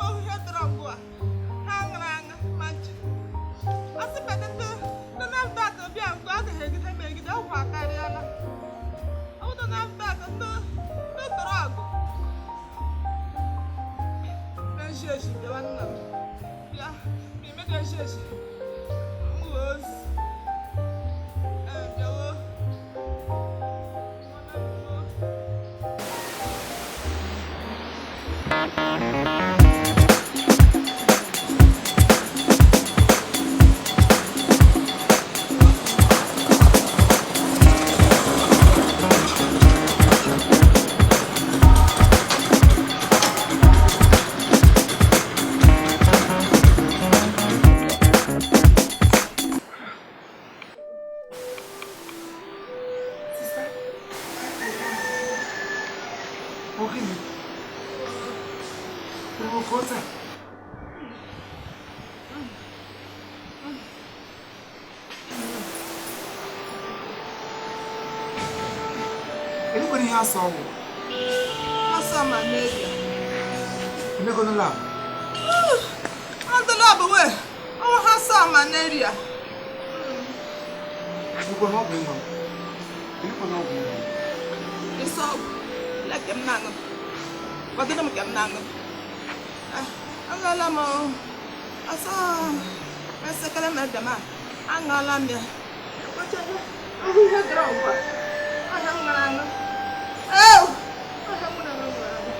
Ihe ihe dọrọ ngụ a ha ṅụrụ aṅụ ma nchi asị bedị ndị ndị NAFDAC bịa ngụ agaghị egide m egide ọgwụ akarịala ọ bụ NAFDAC ndị ndị dọrọ ọgụ na-eji eji bịawa nna m bịa ma imega eji eji m wee ozi ee bịawo. Ọ gịnị? Ịhụ ka otu a? Elekwara ihe asọ ọgwụ. Asọ malaria. Emego lab. Ndị lab wee ọnwụ ha sọ malaria. Elekwara ọgwụ ịṅụ. Elekwara ọgwụ ịṅụ. Ịsọ ọgwụ leke m na-aṅụ. Gbagide m ka m na-aṅụ. Aṅụọla m asọ esekere m ede m a aṅụọla m ya. Ahụ ihe dọrọ ngwa ọhịa m ṅụrụ aṅụ. Ọhịa m ṅụrụ aṅụ ṅụrụ aṅụ.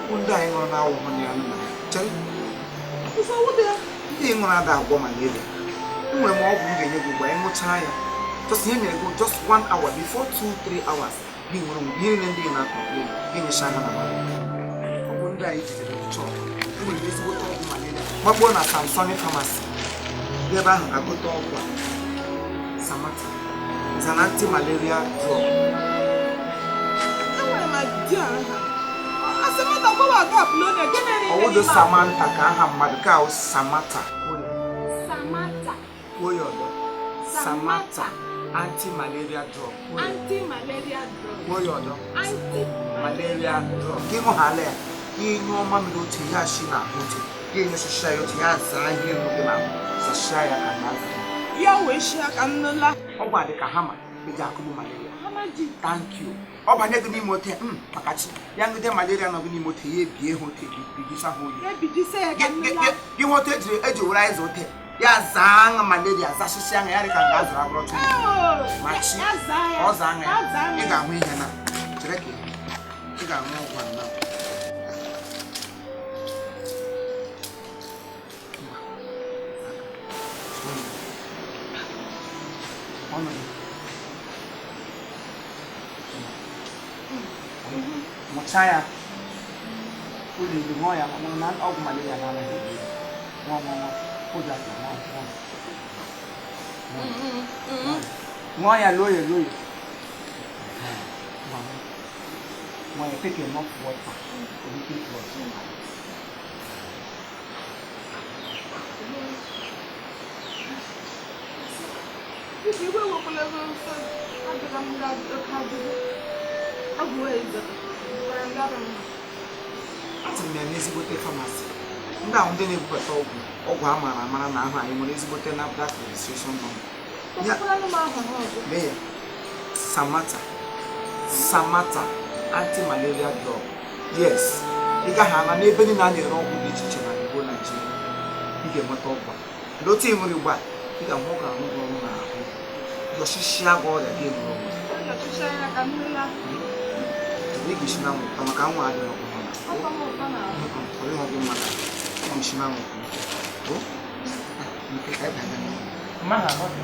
Ọgwụ ndị anyị ṅụrụ na-awụ hụ na ya nna ya. Chere. Ịsọ ọgwụ dị ya. Ndị ị ṅụrụ ada agwọ malaria. Enwere m ọgwụ m ga-enye gị ugbu a ịṅụchaa ya. Just ihe mere gị just 1 hour before 2 3 hours gị nwere onwe ihe niile ndị ị na-complain gị nyecha ha na malaria. Ọgwụ ndị anyị jidere m chọọ. Enwere m ezigbote ọgwụ malaria. Gbakpọọ na Samsonic Pharmacy. Dị ebe ahụ ga-agote ọgwụ a. Samata. It's an anti-malaria drug. Enwere m idea ha. Asị m gbawa aga Apolonia gịnị na Ọwụdụ Samantha ka aha mmadụ ka ahụ Samata. Samata. Kwuo ya ọzọ. Samata anti-malaria drug. Kwuo ya. Anti-malaria drug. Kwuo ya ọzọ. Anti-malaria Malaria drug. Ka ịṅụghala ya, ka ị nyụọ mamịrị otu ya shi na ahụ otu, ka enyesịcha ya otu ya zaa ihe nụ gị n'ahụ, sachaa ya ka na azụ. Ya wee shi aka nnụla. Ọgwụ a dị ka hama eji akụgbu malaria. Hama ji. Thank you. Ọ banye gị n'ime ote maka chi ya ngide malaria nọ gị n'ime ote ya ebie ha ote gị bigisa ha oyi. Ya ebijise ya ka nnụla. Gị nwe ote eji were anyị ote ya zaa aṅụ malaria zasịsị aṅụ ya dị ka nga azụrụ agbụrụ tụ ma chi Ya zaa ya. ọ zaa aṅụ Ya zaa ya ị ya. ga-ahụ ihe na chere ka ị ga-aṅụ ọgwụ a na. Ọnụ gị. Ṅụchaa ya ụlọ ilu ṅụọ ya ma na ọgwụ malaria na-anaghị egbu egbu. Ṅụọ, ṅụọ, ṅụọ, ụjọ atụla. Ṅụọ, ṅụọ, ṅụọ, ṅụọ ya, loo ya, loo ya. Ṅụọ, ṅụọ ya. Take enough water to make it wash. Biko iwe wekwala ego nsọ adịghị m ga oke ajụjụ. Ọgwụ wee zọta. Gwara m gaba mma. Atụrụ m ya n'ezigbote pharmacy ndị ahụ ndị na-ebubata ọgwụ ọgwụ a maara amara na ahụ anyị nwere ezigbote NAFDAC registration number ya. Kpọkwara m aha ha ọzọ. Lee ya, Samata, Samata anti-malaria drug. Yes, ị gaghị ama n'ebe niile a na-ere ọgwụ dị iche iche na Igbo Naijiria ị ga-enweta ọgwụ a. Ndị otu ị nwere ugbu a ị ga-ahụ ọ ga-arụ gị ọrụ n'ahụ yọchịchịa gị ọrịa gị enwere ọgwụ. Ọchịchị anya ka nnụla. Ị ga-esi na nwụta maka nwa adịghị ọgwụ mma. Ọkwa m ụtọ na Ọ dịghị gị mma na ị ga-esi na nwụta. Nke ka anyị banye n'ime. Mma ha anọghị.